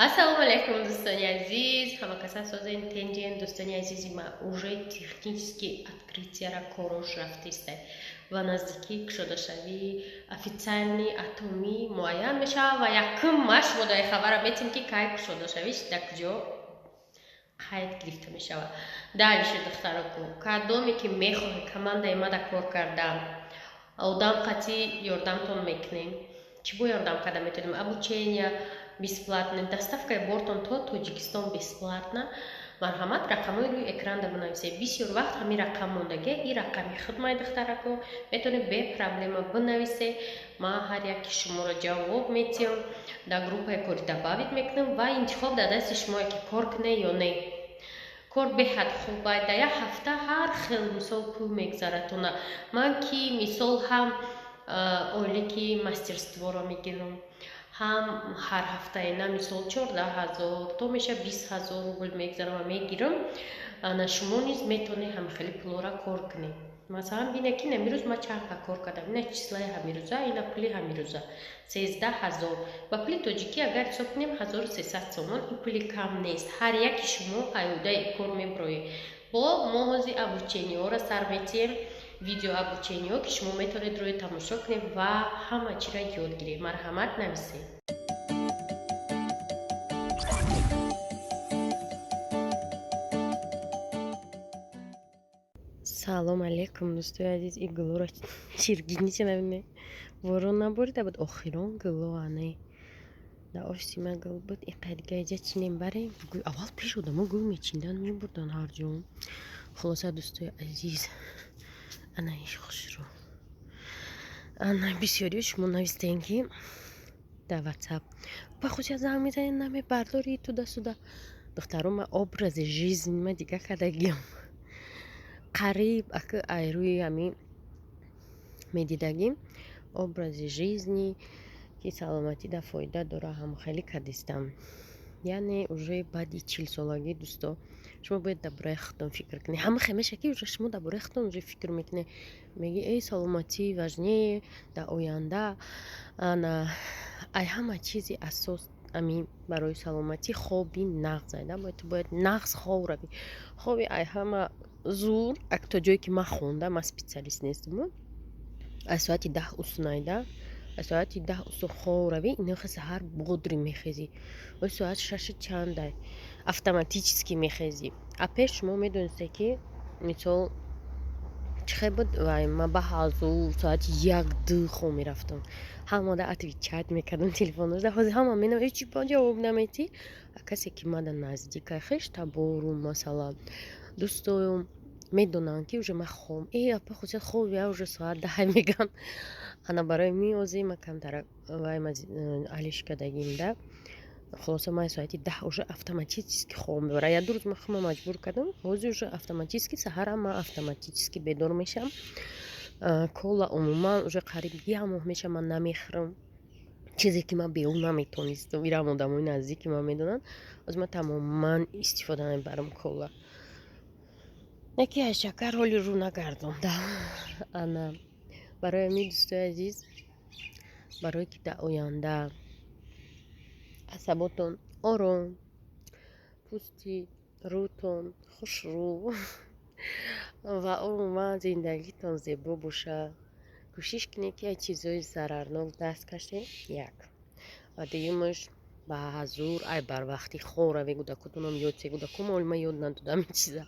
Ассалому алайкум, дӯстони азиз, ҳама каса созен, тенҷен, дӯстони азизи ма. Уже технический открытияра корош рафтистай ва наздикӣ кушодашавии официальный Атоми муайян мешавад ва якум ма шумо дар хабара метем, ки кай кушодашавиш, дар куҷо қайд гирифта мешавад. Дальше, духтароку, кадоме ки мехоҳед командаи мада кор кардан, одам қатъи ёрдамтон мекунем. Чӣ бо ёрдам карда метавонем? Обучения бесплатно, доставкаи бортон то Тоҷикистон бесплатно. Марҳамат, рақамҳои рӯи экранда бинависед. Бисёр вақт ҳамин рақам мондагия, и рақами худмай, духтарако, метавонед бе проблема бинависед. Ман ҳар яки шуморо ҷавоб метиҳам, дар группаи кори добавить мекунам ва интихоб дар дасти шумое, ки кор кунед ё не. Кор беҳад хуб, дар як ҳафта ҳар хел мисол пул мегзаратона. Ман ки мисол ҳам ойлики мастерстворо мегирам, ҳам ҳар ҳафтаина мисол 14 000 то меша 20 000 рубл мегзарам ва мегирам. Ана шумо низ метавонед ҳамихели пулора кор кунед. Масалан, бинед, ки намирӯз ман чанд ка кор кардам. Ина числаи ҳамирӯза, ина пули ҳамирӯза, 13 000. Ба пули тоҷикӣ агар ҳисоб кунем, 1300 сомон. Ин пули кам нест. Ҳар яки шумо аюдаи кор мебироед. Бо мо ҳози обучениҳоро сар метиҳем, видео обучениҳо, ки шумо метавонед рӯи тамошо кунед ва ҳама чиро ёд гиред. Марҳамат, нависед. Салом алейкум, дӯстои азиз. И гулоро чиргинича набине, борон наборида буд. Охирон гуло ане дар офиси ма гул буд. Иқай дига иҷа чинем, барем. Аввал пеш одамо гул мечиндан, мебурдан ҳар ҷо. Хулоса, дӯстои азиз, ана иш хушрӯ. Ана бисёриё шумо навистем, ки дар Ватсап ба хусият занг мезанед, намебардори, туда-сюда. Духтаро, ма образи жизни ма дига кардагиам. Қариб ака айрӯи ҳамин медидагим образи жизни, ки саломатӣ да фоида дора, ҳам хеле кардистам. Яъне уже баъди 40-солагӣ, дӯсто, шумо бояд дар бораи худтон фикр кунед. Ҳама хемеша ки уже шумо дар бораи худтон уже фикр мекунед, меги: «Эй, саломатӣ важнее дар оянда». Ана ай ҳама чизи асос ами барои саломатӣ хоби нағз айда. Бояд ту бояд нағз хоб равӣ. Хоби ай ҳама зур, ак то ҷое ки ман хондам, ман специалист нестам, аз соати 10 уснайда, аз соати 10 усу хоб равӣ, инохи саҳар бодрый мехезӣ. Ой, соат шашу чандай автоматически мехезӣ. А пеш шумо медонисте, ки мисол чӣ хел буд? Вай, ман ба ҳазур соати 1-2 хоб мерафтам, ҳамада отвечать мекардам телефоношда. Ҳозир ҳама менам: «Э, чӣ ҷавоб наметӣ?» А касе ки мада наздика, хеш таборум, масалан, дӯстоюм, медонанд, ки уже ман хом. «Э, апа хусият, хоб я, уже соат 10», мегӯянд. Ана барои миози ма камтар вай алиш кардагим да. Хулоса, ман соати 10 уже автоматически хоб мебарам. Як ду рӯз ман худма маҷбур кардам, ҳозир уже автоматически саҳарам ман автоматически бедор мешавам. Кола умуман уже қариб як моҳ мешавам ман намехӯрам, чизе ки ман беун наметонистам. Ирам одамои наздики ман медонанд. Ҳозир ман тамоман истифода мебарам кола, не ки аз шакар ҳоли рӯ нагардонда. Ана барои ҳамин, дӯстои азиз, барое ки дар оянда асаботон ором, пӯсти рӯтон хушрӯ ва умуман зиндагитон зебо бошад, кӯшиш кунед, ки аз чизҳои зарарнок даст кашед, як. Ва дуюмаш, ба ҳазур ай барвақтӣ хоб равед. Кӯдакотонам ёд се, кӯдакомо оли ман ёд надодам ин чиза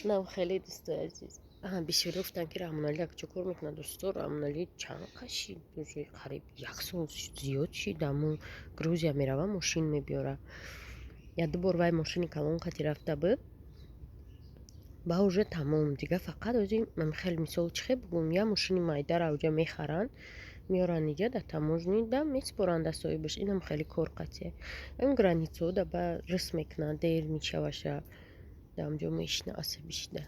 нам. Хеле, дӯстои азиз, бисёре гуфтанд, ки Раҳмоналӣ дар куҷо кор мекунад. Дӯсто, Раҳмоналӣ чанд қашид, уже қариб як сол зиёд шид, аммо Грузия мерава, мошин мебиёра. Як ду бор вай мошини калон қати рафта буд, ба уже тамом. Дига фақат ози хеле мисол чӣ хел бугум, як мошини майдара уҷа мехаранд, меоранд иҷа, дар таможни да месупоранд да соҳибаш. Инам хеле кор қатъия. Ин границаҳо да ба рис мекунанд, дер мешаваша, дар онҷо мешина, асабӣ шида.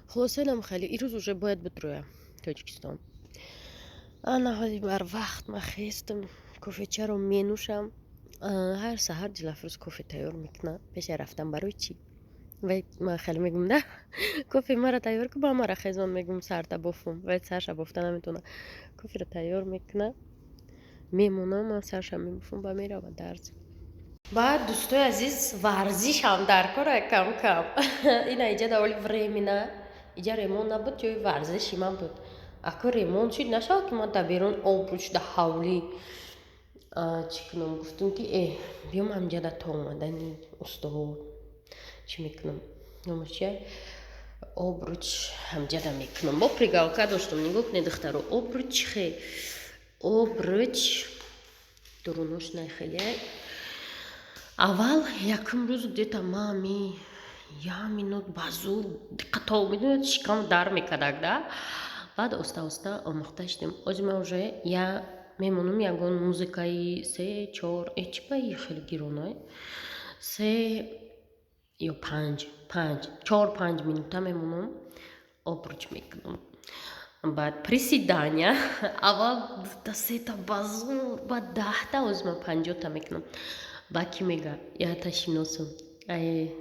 Хулоса, инам хеле ирӯз уже бояд бидроя Тоҷикистон. Ана ҳози барвақт ман хестам, кофечаро менӯшам. Ҳар саҳар Дилафрӯз кофе тайёр мекунад пеша рафтан. Барои чӣ? Вай ман хеле мегӯм да: «Кофе мара тайёр ку, ба мара хезон», мегӯм, «сарта бофум». Вай сарша бофта наметавонад. Коферо тайёр мекунад, мемонам, ман сарша мебофум, ба мерава дарс. Баъд, дӯстои азиз, варзиш ҳам дар кора кам кам. Ина иҷа даволи временно иҷа ремонт набуд, ҷои варзиши ман буд. Ако ремонт шуд, нашавад ки ман дар берун обруч да ҳавлӣ чӣ кунам. Гуфтум ки биём ҳамҷа да то омадани устод чӣ мекунам, номаш чия, обруч ҳамҷада мекунам. Бо пригалка доштум. Нигоҳ кунед, духтаро, обруч хе обруч дурунош нахеле. Аввал якум рӯз где-то ма ами як минут ба зур диққато медонед, шикам дар мекардак да. Баъд оста оста омӯхта шудем. Ози ман уже я мемонам ягон музыкаи се чор чӣ ба хеле гиронай, се ё панҷ, панҷ, чор, панҷ минута мемонам, обруч мекунам. Баъд приседания аввал дута, сета ба зур, баъд 10-та, ози ман 50-та мекунам. Ба кӣ мега, ята шиносам, ай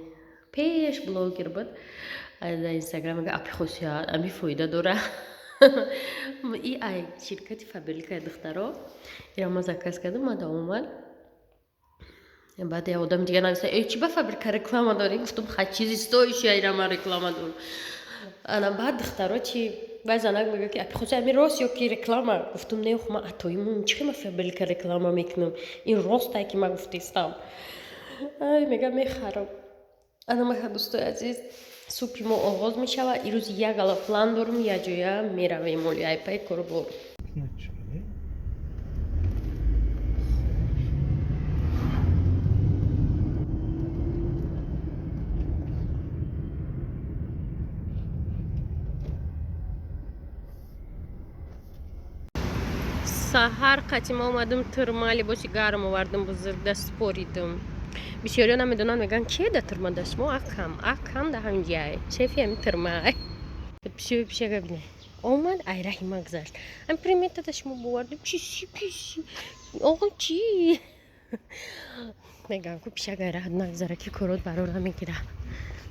пеш блогер буд дар Инстаграм, мега: «Апи хосият, ами фоида дора». И ай ширкати Фаберлика, духтаро, ира ма заказ кардам, мада омад. Баъд я одами дигар нависта: «Э, чӣ ба Фаберлика реклама дорӣ?» Гуфтам: «Ха, чизи стоящий, ира ман реклама дорам». Ана баъд, духтаро, чи баъд занак мега ки: «Апи хосият, ами рост ё ки реклама?» Гуфтам: «Не, ма атоимум, чӣ ма Фаберлика реклама мекунам, ин ростае ки ман гуфтистам». Ай мега: «Мехарам». Ана маха, дӯстои азиз, субҳи мо оғоз мешавад. Ирӯз як ала план дорум, якҷоя меравем оли айпай корбор. Саҳар қатима омадам тирма, либоси гарм овардам, бузургда споридам. Бисёриё намедонанд, мегӯянд: «Кие да тирма да шумо?» Акам, акам да ҳаминҷай, шефи ҳами тирма. Пиши, пишага бине, омад, ай раҳи ма гузашт. Ами примета да шумо бовардем. Чиси, писи, оғо, чӣ мегӯям ку пишак ай раҳат нагузара, ки корот барор намегира.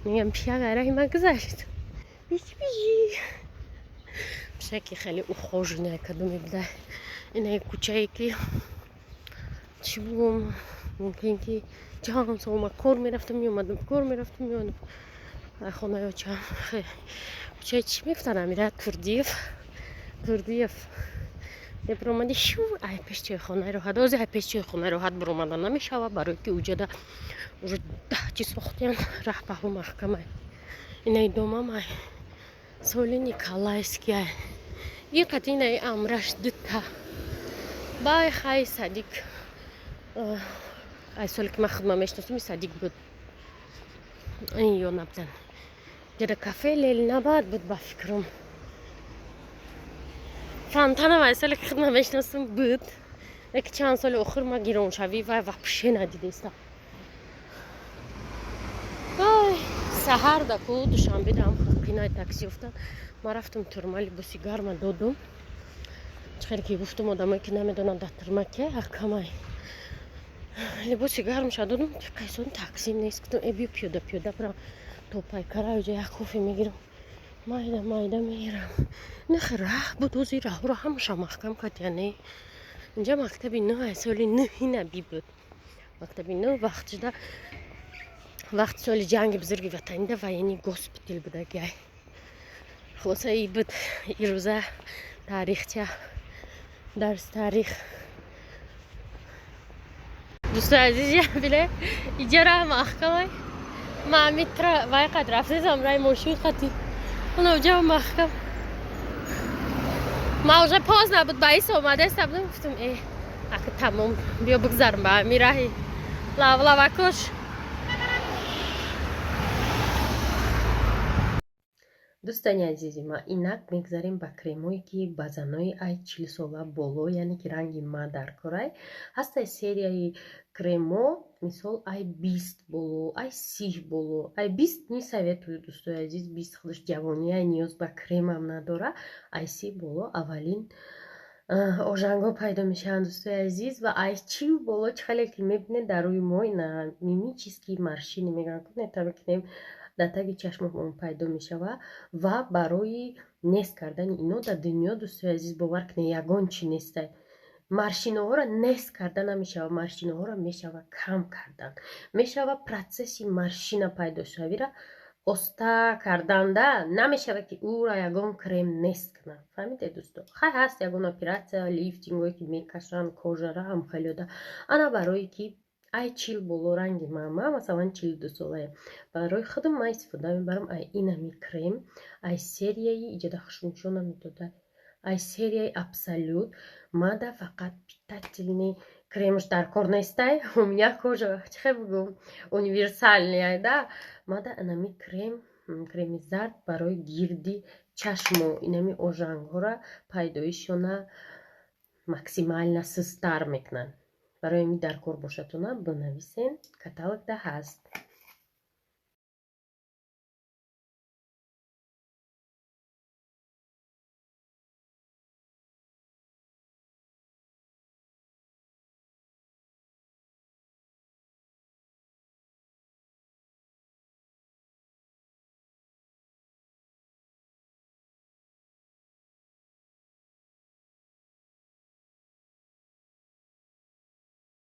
Мегӯям, пишак ай раҳи ма гузашт. Пиши, пиши, пишаки хеле ухоженная кадоме буда. Инаи кӯчае ки чӣ бугум, мумкин ки чанд сол ма кор мерафтам, меомадам, кор мерафтам, меомадам хонаи очам. Кӯчаи чӣ мегуфтанд, амира Турдиев, Турдиев мебиромади, шу ай пеш чойхонаи Роҳат. Ози ай пеш чойхонаи Роҳат биромада намешавад, барое ки уҷада уже даҳ чиз сохтиян, раҳ паҳлу маҳкамай. Инаи домам ай соли Николаевский ай ин қати инаи амраш дута бай хай садик. Ай соле ки ман худма мешиносам, садик буд ин ё набудан. Ҷада кафе Ленинабад буд, ба фикрам. Фонтанам ай соле ки худма мешиносам буд, яки чанд соли охир ма гироншавӣ вай вообще надидестам. Саҳар да ку Душанбе даам қинаи такси ёфтан. Ман рафтам турма, либоси гарма додум. Чӣ ки гуфтум, одамое ки намедонанд дар турма ки акамай, либоси гармша додум. Қайсон такси нест. Гуфтам: «Э, биё, пиёда пиёда бирам то Пайкара, ҷа як кофе мегирам, майда майда мегирам». Нахи раҳ буд, ози раҳро ҳамаша маҳкам кард. Яъне инҷа мактаби нӯ ай соли нӯҳи набӣ буд. Мактаби нӯ вақт шуда, вақти соли ҷанги бузурги ватанида военный госпитал будагиай. Хулоса, и буд ирӯза таърихча, дарси таърих. Дӯстои азиз, биле, иҷа раҳ маҳкамай. Ма метра вай қад рафтесам, рай мошин қати унаҷа маҳкам. Ма уже поздно буд, ба ис омадаста будам. Гуфтам: «Э, ака тамом, биё бигзарм ба ҳами раҳи лавлавакош». Дӯстони азизи ма, инак мегзарем ба кремое, ки ба занои ай 40-сола боло, яъне ки ранги ма дар корай ҳастай. Серияи кремо, мисол, ай 20 боло, ай 30 боло, ай 20 не советую, дӯстои азиз, 20 худаш ҷавония, ниёз ба кремам надора. Ай 30 боло аввалин ожангҳо пайдо мешаванд, дӯстои азиз, ва ай чил боло чӣ хеле ки мебинед дар рӯи мо ина мимические морщины мегӯянд, метавонем дар таги чашмамон пайдо мешавад. Ва барои нест кардани ино дар дунё, дӯстои азиз, бовар кунед, ягон чӣ нестай. Морщинаҳоро нест карда намешава, морщинаҳоро мешава кам кардан, мешава процесси морщина пайдошавира оста карданда. Намешава, ки ӯра ягон крем нест кунад. Фаҳмиде, дӯсто? Хай, ҳаст ягон оператсия, лифтингое, ки мекашанд кожара, ҳамхелёда. Ана, барое ки ай 40 боло, ранги мама, масалан, 42 солаям, барои худам ман истифода мебарам ай инами крем, ай серияи иҷода хушнушона медода, ай серияи Абсолют. Мада фақат питательный кремш дар кор нестай. У меня кожа, чихе бугум, универсальная да. Мада инами крем, креми зард, барои гирди чашму инами ожангҳора пайдоишона максимально сустар мекунанд. Барои ми дар кор бошадтона, бинависен, каталогда ҳаст.